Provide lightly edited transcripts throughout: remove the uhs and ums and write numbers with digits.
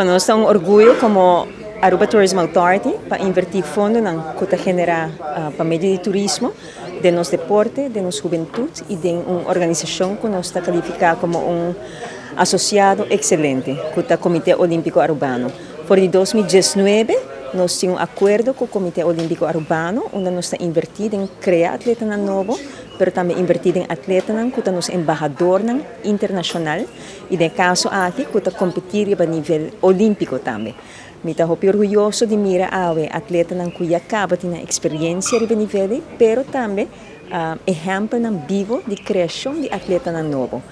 Pa nos ta un orguyo como Aruba Tourism Authority pa inverti fondonan cu ta genera pa medio di turismo den nos deporte, den nos hubentud y den un organisacion cu nos ta califica como un asociado excelente cu ta Comite Olimpico Arubano. For di 2019 nos tin un acuerdo cu Comite Olimpico Arubano unda nos ta inverti den crea atletanan nobo, pero tambe inverti den atletanan cu ta nos embahadornan internacional y den caso aki cu ta competi riba nivel olimpico tambe. Mi ta hopi orguyoso di mira awe atletanan cu ya caba tin nan experiencia riba nivel, pero tambe ehempelnan bibo di creacion di atletanan nobo.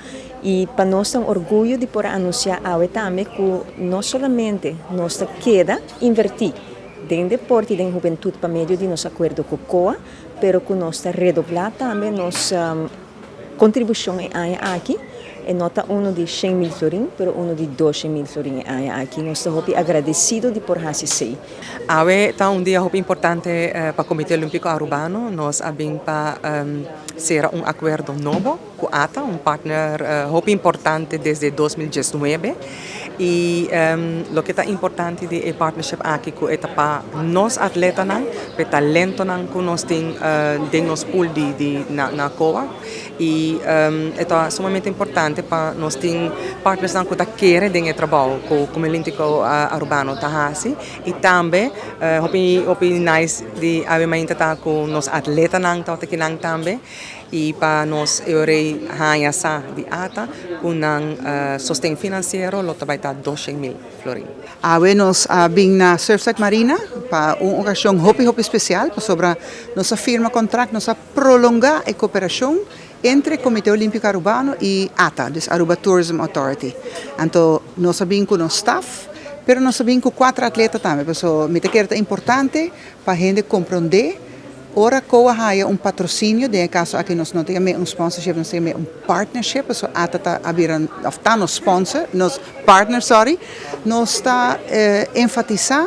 Y pa nos ta un orguyo di por anuncia awe tambe cu no solamente nos ta keda inverti den deporte y den hubentud pa medio di nos acuerdo cu COA, pero cu nos ta redobla tambe nos contribucion e aña aki. E no ta uno di 100 mil florin, pero uno di 200 mil florin e aña aki. Nos ta hopi agradecido di por haci esey. Awe ta un dia hopi importante pa Comite Olimpico Arubano. Nos a bin pa cera un acuerdo nobo cu ATA, un partner hopi importante desde 2019. Y loke ta importante di e partnership aki cu ta pa nos atletanan, pa talentonan cu nos tin den nos pool di na COA. Y ta sumamente importante pa nos tin partners cu ta kere den e trabou cu Comite Olimpico Arubano ta hasi y tambe hopi hopi nice di awe mainta ta cu nos atletanan ta akinan tambe y pa nos e haya sa di ATA cu nan sosten financiero lo bay ta 200 mil florin. Awe nos a bin na Surfside Marina pa un ocasion hopi hopi special pasobra nos a firma contract, nos a prolonga e cooperacion entre Comite Olimpico Arubano y ATA, dus Aruba Tourism Authority. Anto nos a bin cu nos staff, pero nos a bin cu cuater atleta tambe, so mi ta kere importante pa hende comprende ora COA haya un patrocinio, den caso aki nos no tin un sponsorship, nos tin un partnership, so ATA ta habira, of ta nos sponsor, nos partner, sorry, nos ta enfatisa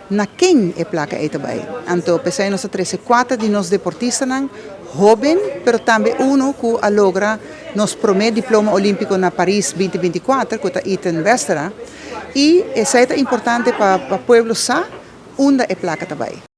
na ken e placa ey tambe. Anto, pesey nos a trece cuater di nos deportistanan, hoben, pero tambe uno cu a logra nos prome diploma olimpico na Paris 2024, cu ta Ethan Westra, y esey ta importante pa pueblo sa unda e placa tambe.